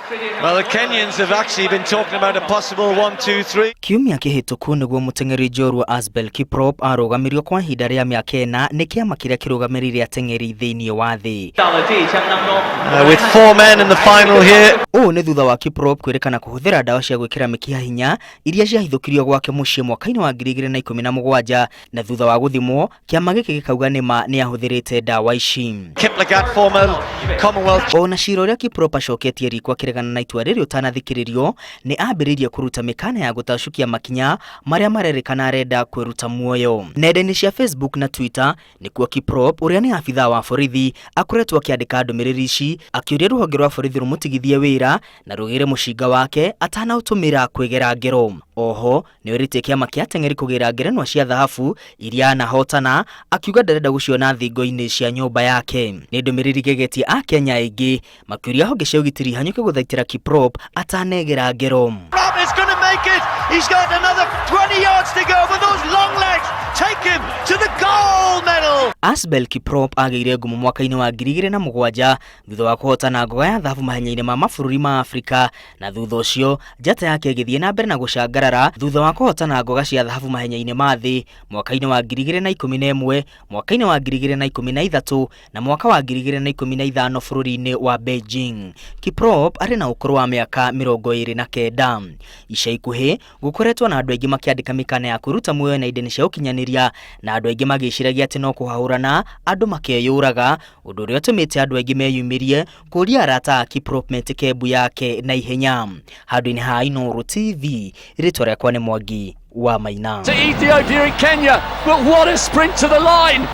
Well, the Kenyans have actually been talking about a possible 1, 2, 3. Kiumia kĩhĩtũku nĩguo mũteng'eri njorua Asbel Kiprop arũgamirio kwa ihinda rĩa mĩaka 4 nĩ kĩama kĩrĩa kĩrũgamĩrĩire ateng'eri thĩinĩ wa thĩ. With four men in the final here. Ũũ nĩ thutha wa Kiprop kwĩrĩkana kũhũthĩra ndawa cia gwĩkĩra mĩkiha hinya iria ciahithũkirio gwake mũciĩ mwaka-inĩ wa 2017, na thutha wa gũthimwo kĩama gĩkĩ gĩkauga nĩma nĩ ahũthĩrĩte ndawa ici. Kiplagat, former Commonwealth. Ona cira ũrĩa Kiprop acoketie riko akĩregana na itua rĩrĩ ũtanathikĩrĩrio, nĩ ambĩrĩirie kũruta mĩkana ya gũtacũkia makinya marĩa marerĩkana arenda kwĩruta muoyo. Nenda-inĩ cia Facebook na Twitter nĩkuo Kiprop, ũrĩa nĩ abithaa wa borithi, akoretwo akĩandĩka ndũmĩrĩri ici akĩũria rũhonge rwa borithi rũmũtigithie wĩra na rũgĩre mũcinga wake atanaũtũmĩra kwĩgera ngero. Oho nĩ orĩtie kĩama kĩa ateng'eri kũgĩra ngerenwa cia thahabu iria anahotana, akiuga ndarenda gũciona thingo-inĩ cia nyũmba yake. Nĩ ndũmĩrĩri gegetie Akenya aingĩ makĩũria honge cia ũgitĩri ihanyũke gũthaitĩra Kiprop atanegera ngero. Kiprop is going to make it. He's got another 20 yards to go, but those long legs take him to the gold medal. Asbel Kiprop agĩire ngumo mwaka-inĩ wa 2007 thutha wa kũhotana ngoga ya thahabu mahenya-inĩ ma mabũrũri ma Afrika, na thutha ũcio njata yake ĩgĩthiĩ na mbere na gũcangarara thutha wa kũhotana ngoga cia thahabu mahenya-inĩ ma thĩ mwaka-inĩ wa 2011, mwaka-inĩ wa 2013 na mwaka wa 2015 bũrũri-inĩ wa Beijing. Kiprop arĩ na ũkũrũ wa mĩaka 29. Ica ikuhĩ gũkoretwo na andũ aingĩ makĩandĩka mĩkana ya kwĩruta muoyo na indeni cia ũkinyanĩria, na andũ aingĩ magĩciragia atĩ no kũhahũrana andũ makeyũraga, ũndũ ũrĩa ũtũmĩte andũ aingĩ meyumĩrie kũria arata a Kiprop metĩke mbu yake na ihenya. Handũ-inĩ ha Inooro TV, rĩtwa rĩakwa nĩ Mwangi wa Maina. To Ethiopia and Kenya, but what a sprint to the line!